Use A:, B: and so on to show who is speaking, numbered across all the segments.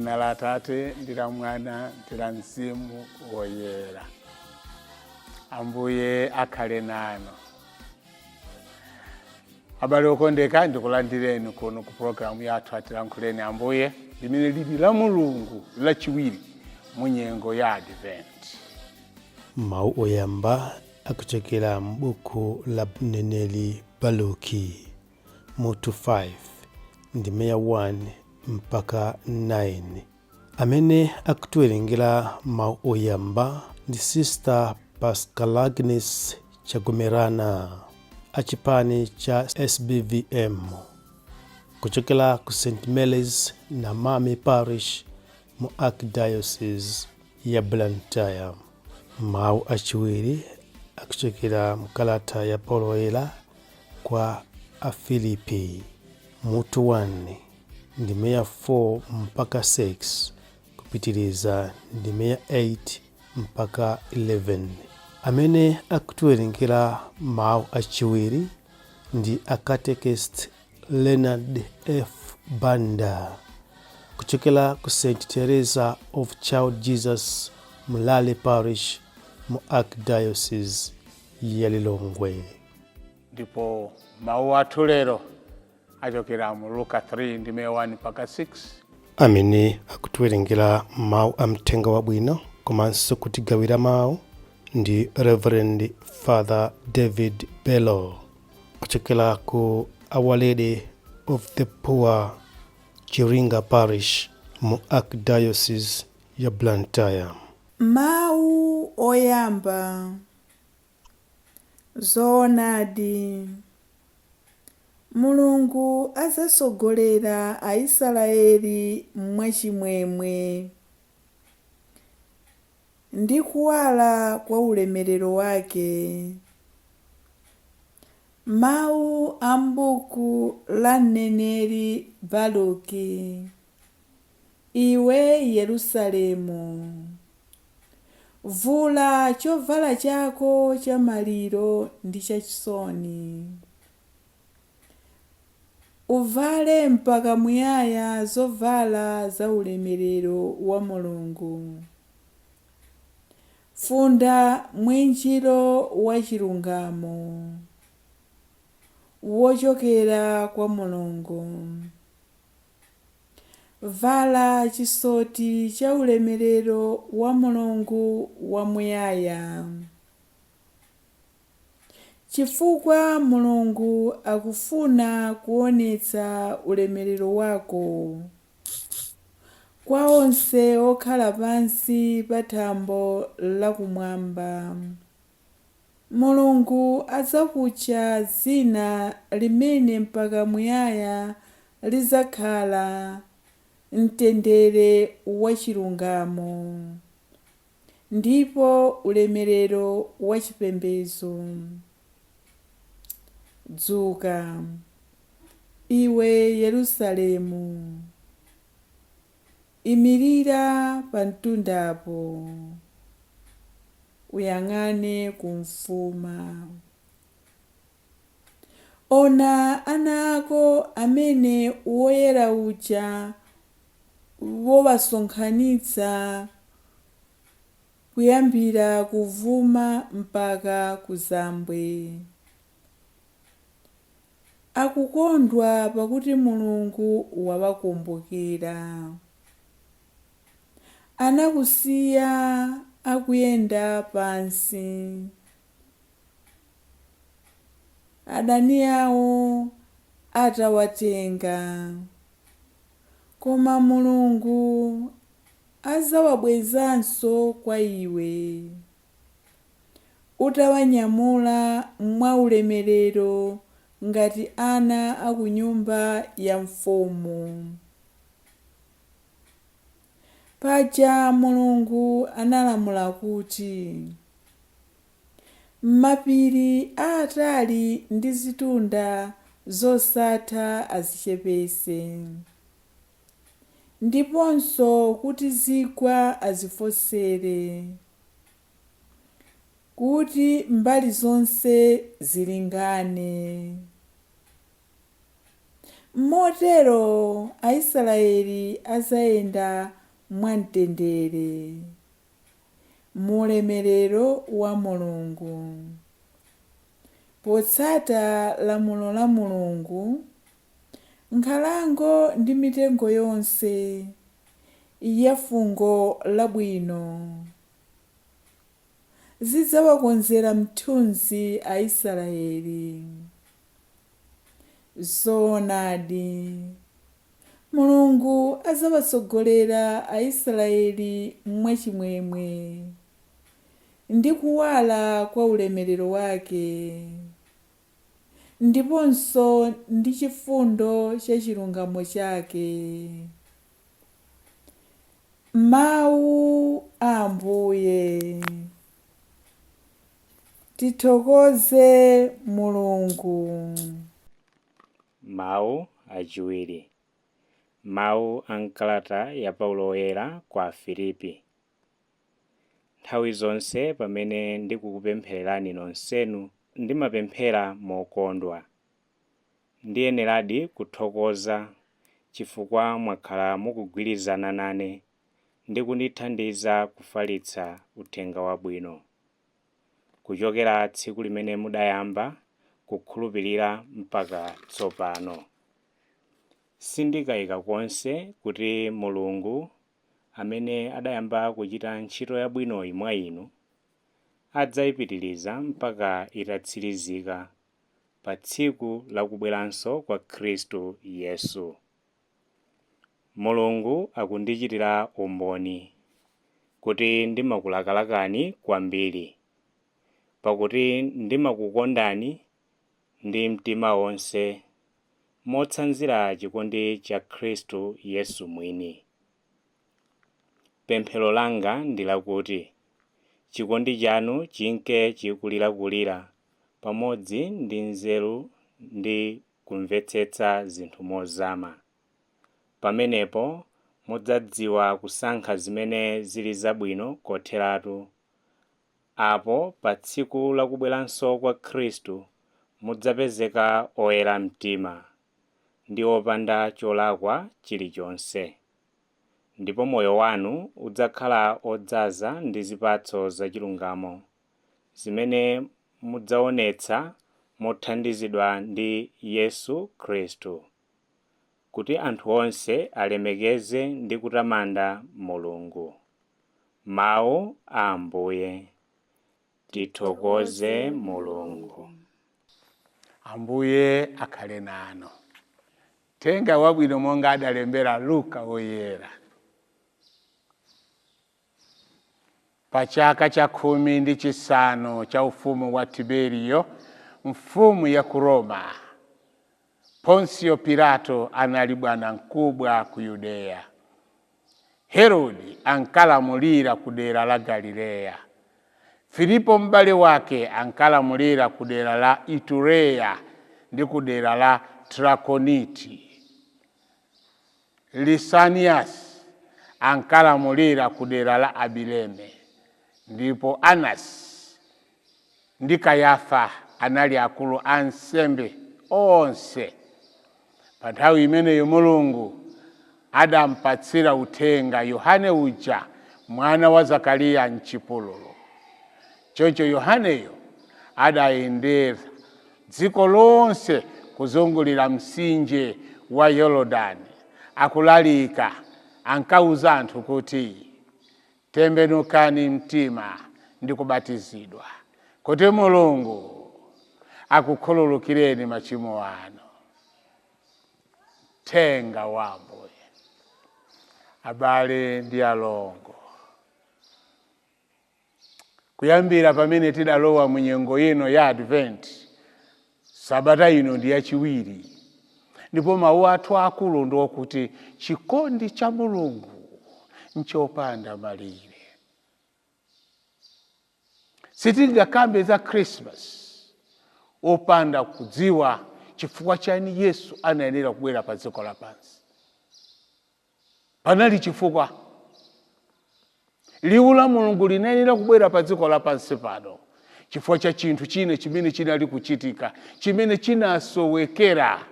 A: Dzina la Atate ndi la Mwana ndi la Mzimu Woyera. Ambuye akhale nanu. Abale okondeka, ndikulandireni kuno ku pulogalamu yathu Atilankhuleni Ambuye, limene lili la Mulungu lachiwiri mu nyengo ya Advent.
B: Mawu oyamba akuchokera m'buku la mneneri Baruki, mutu 5, ndime ya 1 mpaka 9. Amene akutiwerengera mawu oyamba ndi Sister Pascal Agnes Chagumerana, achipani cha SBVM, kuchokera ku St Mary's Namami Parish mu Archdiocese ya Blantyre. Mawu achiwiri akuchokera mkalata ya Paulo Woyera kwa Afilipi, mutu 1, ndime ya 4 mpaka 6, kupitiriza ndime ya 8 mpaka 11. Amene akutiwerengera mawu achiwiri ndi a Catechist Leonard F Banda, kuchokera ku St Teresa of Child Jesus Mlale Parish mu Archdiocese ya Lilongwe.
A: Ndipo mawu athu lero achokera mu Luka 3 ndime 1 mpaka 6.
B: Amene akutiwerengera mawu a mthenga wabwino komanso kutigawira mawu ndi Reverend Father David Bello, kuchokera ku Our Lady of the Poor Chiringa Parish mu Archdiocese ya Blantyre.
C: Mawu oyamba. Zoonadi, Mulungu azasogolera Aisraeli mwachimwemwe ndi kuwala kwa ulemerero wake. Mawu a m'buku la mneneri Baruki. Iwe Yerusalemu, vula chovala chako cha maliro ndi chachisoni. Uvale mpaka muyaya zovala za ulemerero wa Mulungu. Funda mwinjiro wa chilungamo wochokera kwa Mulungu. Vala chisoti cha ulemerero wa Mulungu wamuyaya. Chifukwa Mulungu akufuna kuonetsa ulemerero wako kwa onse okhala pansi pa thambo lakumwamba. Mulungu adzakutcha dzina limene mpaka muyaya lidzakhala mtendere wachilungamo ndipo ulemerero wachipembedzo. Dzuka, iwe Yerusalemu, imirira pamtundapo, uyang'ane kumfuma. Ona ana ako amene woyera uja wowasonkhanitsa kuyambira kuvuma mpaka kuzambwe. Akukondwa pakuti Mulungu wawakumbukira. Anakusiya akuyenda pansi. Adani awo atawatenga. Koma Mulungu adzawabwezanso kwa iwe, utawanyamula mwaulemerero ngati ana a ku nyumba ya mfumu. Paja Mulungu analamula kuti, mapiri aatali ndi zitunda zosatha azichepese, ndiponso kuti zigwa azifosere, kuti mbali zonse zilingane. Motero Aisraeli azayenda mwamtendere mulemerero wa Mulungu. Potsata lamulo la Mulungu, nkhalango ndi mitengo yonse ya fungo labwino zidzawakonzera mthunzi Aisraeli. Zoonadi, Mulungu adzawatsogolera Aisraeli mwachimwemwe ndi kuwala kwa ulemerero wake, ndiponso ndi chifundo cha chilungamo chake. Mawu a Ambuye. Tithokoze Mulungu.
D: Mawu achiwiri. Mawu a mkalata ya Paulo Woyera kwa Afilipi. Nthawi zonse pamene ndikukupemphererani nonsenu, ndimapemphera mokondwa. Ndiyeneradi kuthokoza chifukwa mwakhala mukugwirizana nane ndi kundithandiza kufalitsa uthenga wabwino. Kuchokera tsiku limene mudayamba kukhulupirira mpaka tsopano. Sindikayika konse kuti Mulungu amene adayamba kuchita ntchito yabwinoyi mwa inu, adzayipitiriza mpaka itatsirizika pa tsiku lakubweranso kwa Khristu Yesu. Mulungu akundichitira umboni kuti ndimakulakalakani kwambiri, pakuti ndimakukondani ndi mtima wonse motsanzira chikondi cha Khristu Yesu mwini. Pemphero langa ndi lakuti chikondi chanu chinke chikulirakulira pamodzi ndi nzeru ndi kumvetsetsa zinthu mozama. Pamenepo mudzadziwa kusankha zimene zili zabwino kotheratu. Apo pa tsiku lakubweranso kwa Khristu mudzapezeka oyera mtima ndi opanda cholakwa chilichonse, ndipo moyo wanu udzakhala odzaza ndi zipatso zachilungamo zimene mudzaonetsa mothandizidwa ndi Yesu Khristu, kuti anthu onse alemekeze ndi kutamanda Mulungu. Mawu a Ambuye. Tithokoze Mulungu.
A: Ambuye akhale nanu. Thenga wabwino monga adalembera Luka woyera. Pa chaka cha 15 cha ufumu wa Tiberiyo, mfumu ya ku Roma, Ponsio Pilato anali bwana mkubwa ku Yudeya. Herode ankalamulira ku dera la Galileya. Filipo m'bale wake ankalamulira ku dera la Itureya ndi ku dera la Trakoniti. Lisaniasi ankalamulira ku dera la Abilene, ndipo Anasi ndi Kayafa anali akulu a ansembe onse. Pa nthawi imeneyo Mulungu adampatsira uthenga Yohane uja, mwana wa Zakariya, m'chipululu. Choncho Yohaneyo adayendera dziko lonse kuzungulira mtsinje wa Yorodani, akulalika. Ankauza anthu kuti, Tembenukani mtima ndi kubatizidwa, kuti Mulungu akukhululukireni machimo anu. Thenga wa Ambuye. Abale ndi alongo, kuyambira pamene tidalowa mu nyengo ino ya Advent, sabata ino ndi yachiwiri, ndipo mawu athu akulu ndi okuti chikondi cha Mulungu nchopanda malire. Sitingakambe za Christmas opanda kudziwa chifukwa chani Yesu anayenera kubwera pa dziko lapansi. Panali chifukwa. Liwu la Mulungu linayenera kubwera pa dziko lapansi pano chifukwa cha chinthu china chimene chinali kuchitika, chimene chinasowekera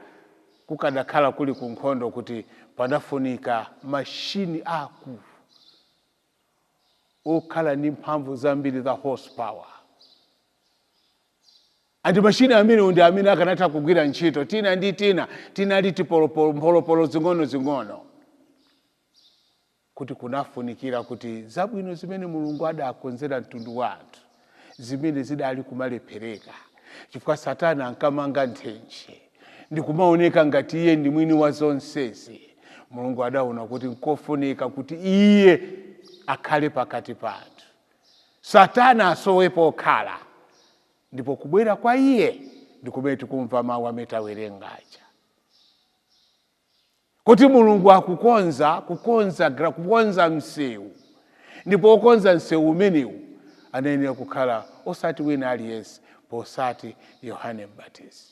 A: Kukadakhala kuli ku nkhondo kuti panafunika mashini akulu okhala ndi mphamvu zambiri za horsepower, andi mashini amene ndi amene akanatha kugwira ntchito tina ndi tina tinali tipolopolo mpholopolo zing'ono-zing'ono, kuti kunafunikira kuti zabwino zimene Mulungu adakonzera mtundu wa anthu zimene zidali kumalephereka chifukwa Satana ankamanga nthenje ndikumaoneka ngati iye ndi mwini wa zonsezi. Mulungu adaona kuti nkofunika kuti iye akhale pakati pathu, Satana asowe pokhala. Ndipo kubwera kwa iye ndikumene tikumva mawu amene tawerengaja kuti Mulungu akukonza kukonza msewu, ndipo okonza msewu umenewu anayenera kukhala osati wina aliyense posati Yohane Mbatizi.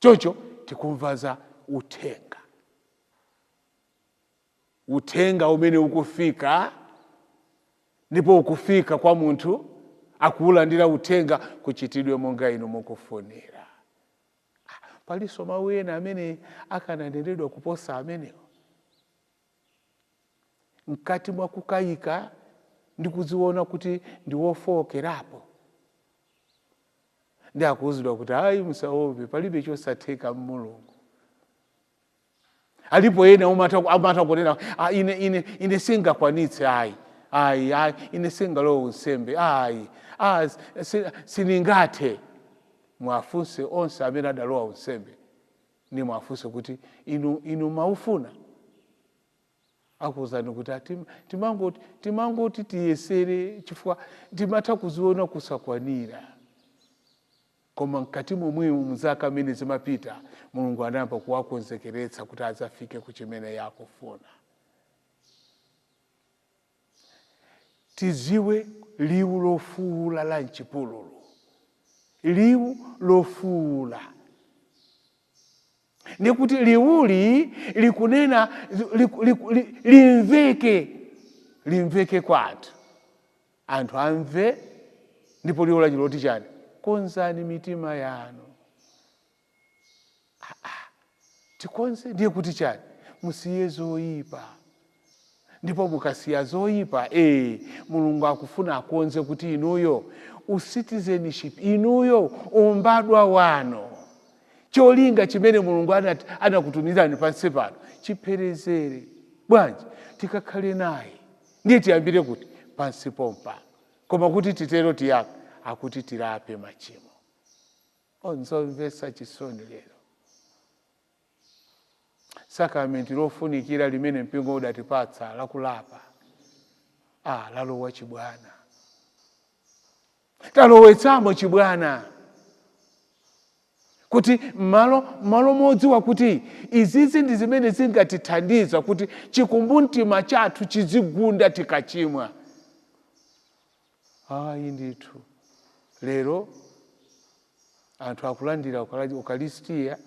A: Choncho tikumva za uthenga, uthenga umene ukufika, ndipo ukufika kwa munthu akuwulandira uthenga, kuchitidwe monga inu mukufunira. Palinso mawu ena amene akananenedwa kuposa amenewo? Mkati mwa kukayika ndi kudziona kuti ndi wofowokerapo, ndi akuwuzidwa kuti ayi, musaope, palibe chosatheka Mulungu. Alipo ena umatha kunena, "Ah, ine singakwanitse, ayi, ayi, ayi, ine singalowe unsembe, ayi, ah, siningathe." Mwafunse onse amene adalowa unsembe, ni mwafunse kuti inu maufuna, akuwuzani kuti timangoti tiyesere chifukwa timatha kuziona kusakwanira. Koma mkati momwemo muzaka amene zimapita, Mulungu anayamba kuwakonzekeretsa kuti adzafike kuchimene yakufuna. Tiziwe liwu lofuula la mchipululu, liwu lofuula, ndikuti liwuli likunena limveke, limveke kwa anthu, anthu amve. Ndipo liwu lachi loti chani? Konzani mitima yanu. Tikonze ndiye kuti chani? Musiye zoyipa. Ndipo mukasiya zoyipa, Mulungu akufuna akonze kuti inuyo citizenship, inuyo umbadwa wano, cholinga chimene Mulungu anakutumizani pansi pano chipherezere bwanji, tikakhale naye. Ndiye tiyambire kuti pansi pompano. Koma kuti titero tiyaka akuti tilape machimo. Onzomvetsa chisoni, lero sakramenti lofunikira limene mpingo udatipatsa lakulapa, lalowa chibwana, talowetsamo chibwana, kuti malo modziwa kuti izizi ndi zimene zingatithandiza kuti chikumbumtima chathu chizigunda tikachimwa. Ayi ndithu, lero anthu akulandira ukaristiya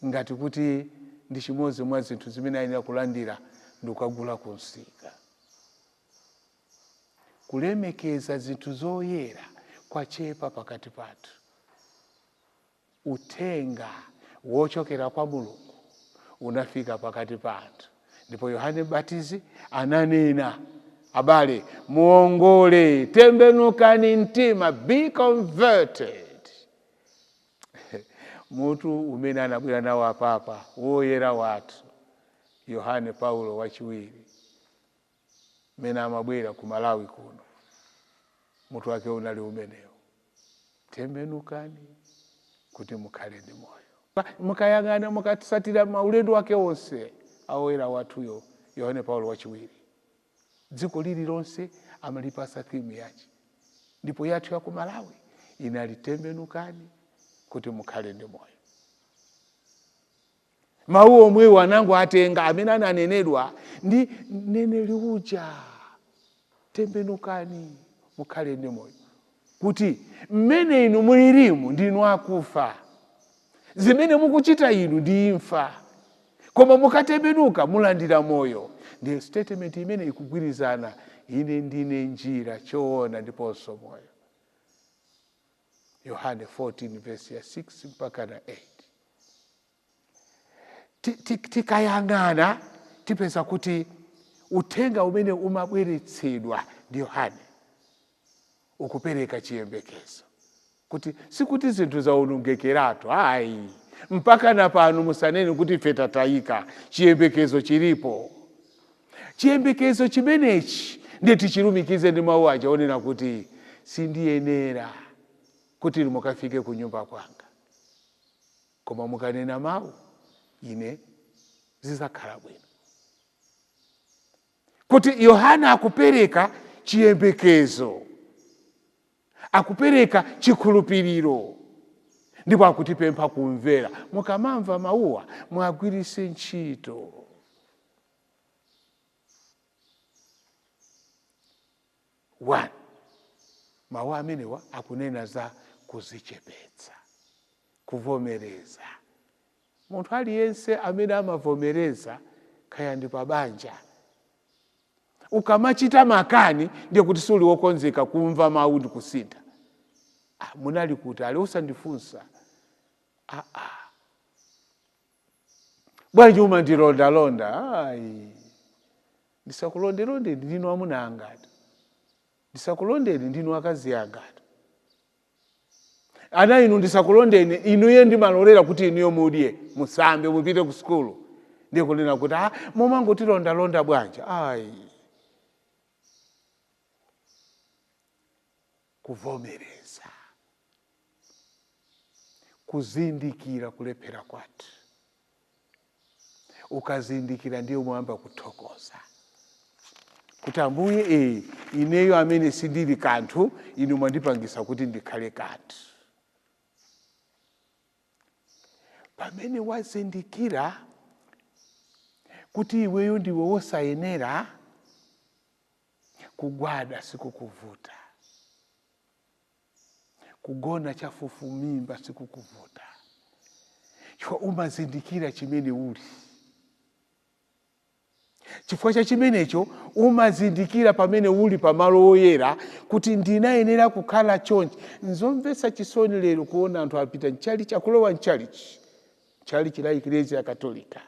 A: ngati kuti ndi chimodzi mwa zinthu zimene ayenera kulandira ndi kukagula kunsika. Kulemekeza zinthu zoyera kwachepa pakati pathu. Uthenga wochokera kwa Mulungu unafika pakati pa anthu, ndipo Yohane Mbatizi ananena, abale, muongole, tembenukani mtima, be converted. Mutu umene anabwera nawo apapa woyera wathu Yohane Paulo Wachiwiri mmene amabwera ku Malawi kuno, mutu wake unali umenewo, tembenukani kuti mukhale ndi moyo. Mukayang'ana, mukatsatira maulendo wake onse awoyera wathuyo Yohane Paulo Wachiwiri, dziko lililonse amalipasa theme yache, ndipo yathu ya ku Malawi inali tembenukani kuti mukhale ndi moyo. Mawu omwewo anango atenga amene ananenedwa ndi mneneri uja, tembenukani mukhale ndi moyo, kuti mmene inu mulirimu ndinu akufa, zimene mukuchita inu ndi imfa, koma mukatembenuka mulandira moyo. Ndiye statement imene ikugwirizana, ine ndine njira, choona ndiponso moyo, Yohane 14 verse ya 6 mpaka na 8. Tikayang'ana tipeza kuti uthenga umene umabweretsedwa ndi Yohane ukupereka chiyembekezo kuti sikuti zinthu zaonongekeratu, ayi. Mpaka na pano musanene kuti ife tatayika. Chiyembekezo chilipo. Chiyembekezo chimenechi ndiye tichilumikize ndi mawu aja onena kuti sindiyenera kuti mukafike ku nyumba kwanga, koma mukanena mawu ine zizakhala bwino. Kuti Yohana akupereka chiyembekezo, akupereka chikhulupiriro, ndipo akutipempha kumvera. Mukamamva mawuwa mwagwiritse ntchito. One, mawu amenewa akunena za kuzichepetsa, kuvomereza. Munthu aliyense amene amavomereza, kaya ndi pabanja, ukamachita makani ndiye kuti suli wokonzeka kumva mawu ndi kusintha. Ah, munali kuti? Ali usandifunsa. Ah, ah. Bwanji umandilondalonda? Ayi, ndisakulondelondeni, ndinu amuna angati? Ndisakulondeni, ndinu akazi angati? Ana inu, ndisakulondeni inuye, ndimalolera kuti inuyo mudye, musambe, mupite ku sukulu. Ndiye kunena kuti ah, mumangotilondalonda bwanji? Ayi, kuvomereza, kuzindikira kulephera kwathu. Ukazindikira ndiye umayamba kuthokoza kuti Ambuye, ineyo amene sindili kanthu, inu mwandipangisa kuti ndikhale kanthu. Pamene wazindikira kuti iweyo ndiwe wosayenera, kugwada sikukuvuta, kugona chafufumimba sikukuvuta, chifukwa umazindikira chimene uli. Chifukwa cha chimenecho umazindikira pamene uli pamalo oyera kuti ndinayenera kukhala chonchi. Nzomvetsa chisoni lero kuona anthu apita mchalichi, akulowa mchalichi, mchalichi la Eklesia Katolika,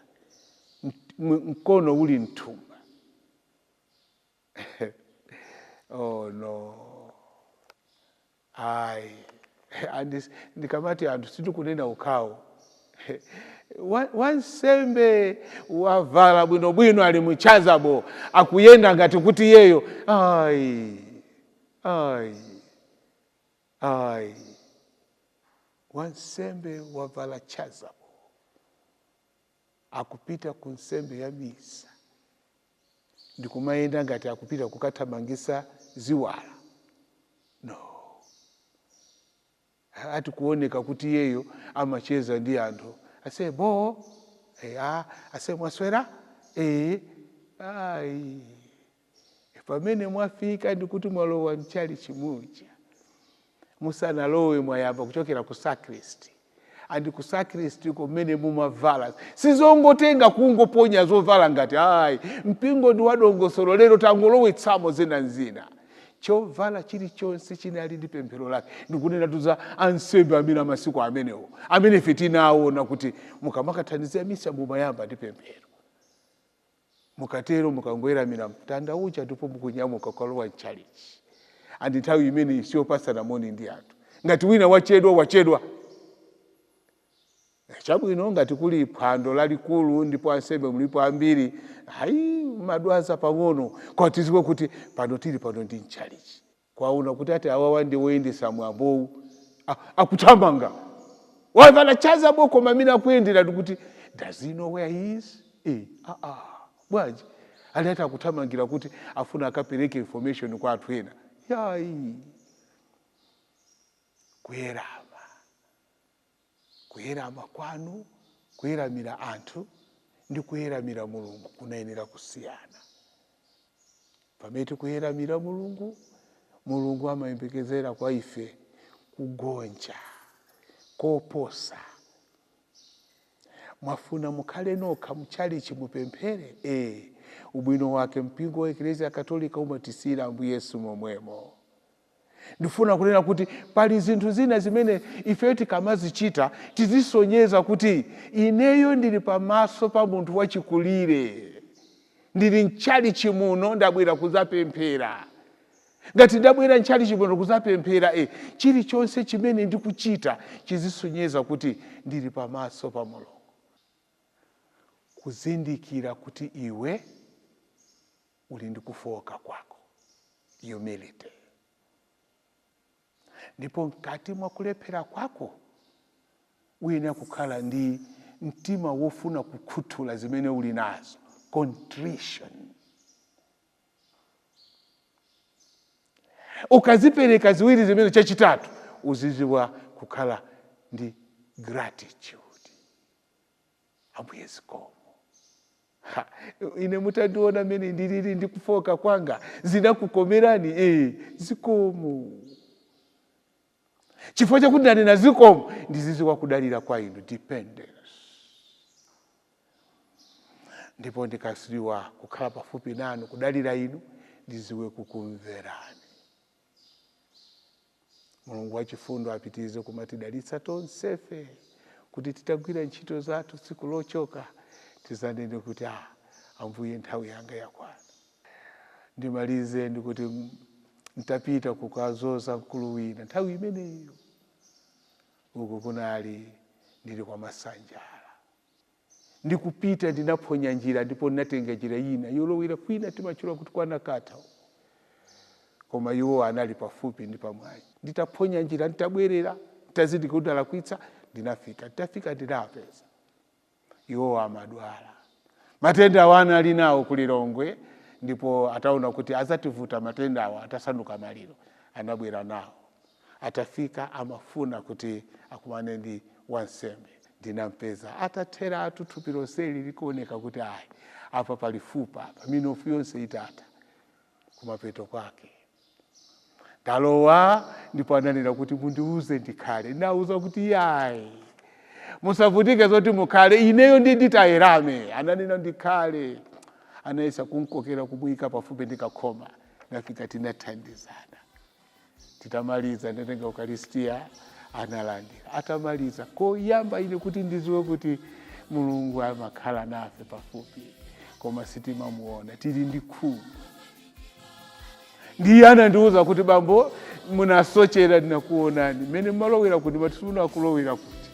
A: mkono uli mthumba. Oh no, ayi. Ndikamati anthu, sindikunena ukhawo. Wansembe wavala bwinobwino, ali muchasuble, akuyenda ngati kuti yeyo. Ayi, ayi, ayi. Wansembe wavala chasuble, akupita ku nsembe ya misa, ndikumayenda ngati akupita kukathamangisa ziwala. No, ati kuoneka kuti iyeyo amacheza ndi anthu, ase bo, ah, ase mwaswera. Ayi, pamene mwafika ndikuti mwalowa mchali chimuja, musanalowe mwayamba kuchokera ku sacristy, and ku sacristy kumene mumavala sizongotenga kungoponya zovala ngati ayi. Mpingo ndi wadongosolo. Lero tangolowetsamo zina nzina. Chovala chilichonse chinali ndi pemphero lake. Ndikunena tuza ansembe amene amasiku amenewo amene ife tinaona kuti mukamakathandizira misa mumayamba ndi pemphero, mukatero mukangoweramira mtanda uja ndipo mukunyamuka kukalowa mchalichi. And nthawi imene siyopasana moni ndi anthu. Ngati wina wachedwa, wachedwa. Chabwino, ngati kuli phwando lalikulu ndipo ansembe mulipo ambiri, hayi, madwaza pang'ono, kwa tiziwe kuti pano tili pano ndi mchalichi. Kwaona kuti ati awawa ndi woyendesa mwambowu, akuthamanga, wavala chasuble, koma amene akuyendera ndikuti does he know where he is? Ah, ah, bwanji ali ati akuthamangira kuti afuna akapereke information kwa anthu ena. Yayi, kuyerama, kuyerama kwanu, kuyeramira anthu ndi kuyeramira Mulungu kunayenera kusiyana. Pamene tikuyeramira Mulungu, Mulungu amayembekezera kwa ife kugonja koposa. Mwafuna mukhale nokha mchalichi mupemphere? Ubwino wake mpingo wa Eklesia Katolika umatisiyira Ambuye Yesu momwemo. Ndifuna kunena kuti pali zinthu zina zimene ifeyo tikamazichita tizisonyeza kuti ineyo ndili pamaso pa munthu wachikulire, ndili mtchalichi muno, ndabwera kudzapemphera. Ngati ndabwera mtchalichi muno kudzapemphera, chilichonse chimene ndikuchita chizisonyeza kuti ndili pamaso pa Mulungu. Kuzindikira kuti iwe uli ndi kufowoka kwako, humility. Ndipo mkati mwa kulephera kwako uyenera kukhala ndi mtima wofuna kukhuthula zimene uli nazo, contrition. Ukazipereka ziwiri zimene, chachitatu uziziwa kukhala ndi gratitude. Ambuye zikomo. Ha, ine mutandiona mene ndilili ndi kufoka kwanga zinakukomerani, zikomo. Chifukwa chakuti ndanena zikomo, ndiziziwa kudalira kwa inu, dependence. Ndipo ndikasiwa kukhala pafupi nanu, kudalira inu, ndiziwe kukumverani. Mulungu wachifundo apitirize kumatidalitsa tonsefe, kuti titagwira ntchito zathu tsiku lochoka tizanene kuti Ambuye, nthawi yanga yakwana. Ndimalize ndikuti ntapita kukazoza mkulu wina nthawi imeneyo, uku kunali ndili kwa Masanjala, ndikupita ndinaphonya njira, ndipo ndinatenga njira ina yolowera kwina timatchula kuti kwanakata, koma iwo anali pafupi ndi pamwayi. Nditaphonya njira, nditabwerera, ntazindikira kuti ndalakwitsa, ndinafika. Nditafika ndinapeza iwo amadwala matenda awo anali nawo kulilongwe, ndipo ataona kuti azativuta matenda awo atasanduka maliro, anabwera nawo. Atafika amafuna kuti akumane ndi wansembe. Ndinampeza atathera atu thupi lonseli likuoneka kuti ayi, apa pali fupa apa, minofu yonse itatha kumapeto kwake. Ndalowa ndipo ananena kuti mundiuze ndikhale. Ndinawuza kuti yayi, musavutike zoti mukhale, ineyo ndi nditayerame. Ananena ndikhale, anayesa kunkokera kumuyika pafupi ndikakhoma. Nafika tinathandizana. Titamaliza ndatenga Ukaristiya, analandira. Atamaliza, koyamba ine kuti ndiziwe kuti Mulungu amakhala nafe pafupi, koma sitimamuona, tili ndi khungu. Ndiye anandiuza kuti bambo, munasochera, ndinakuonani mmene mmalowera kuti mati simunakulowera kuti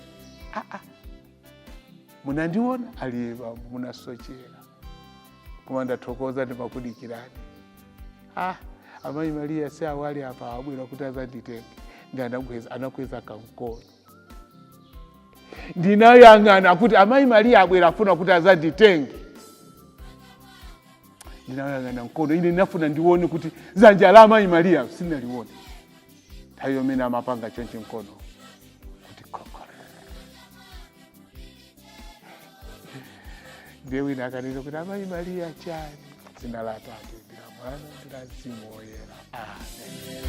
A: munandiona aliye bambo, munasochera, koma ndathokoza, ndimakudikirani. Amayi Maria si awali apa abwera kuti azanditenge. Ndi anakweza kamkono, ndinayang'ana kuti amayi Maria abwera afuna kuti azanditenge. Ndinayang'ana mkono, ine ndinafuna ndione kuti dzanja la amayi Maria sinalione. Nthawi yomene amapanga chonchi mkono kuti kokoro, ndiye wina akanena kuti amayi Maria chani. Dzina la Atate ndi la Mwana ndi la Mzimu Woyera, amen.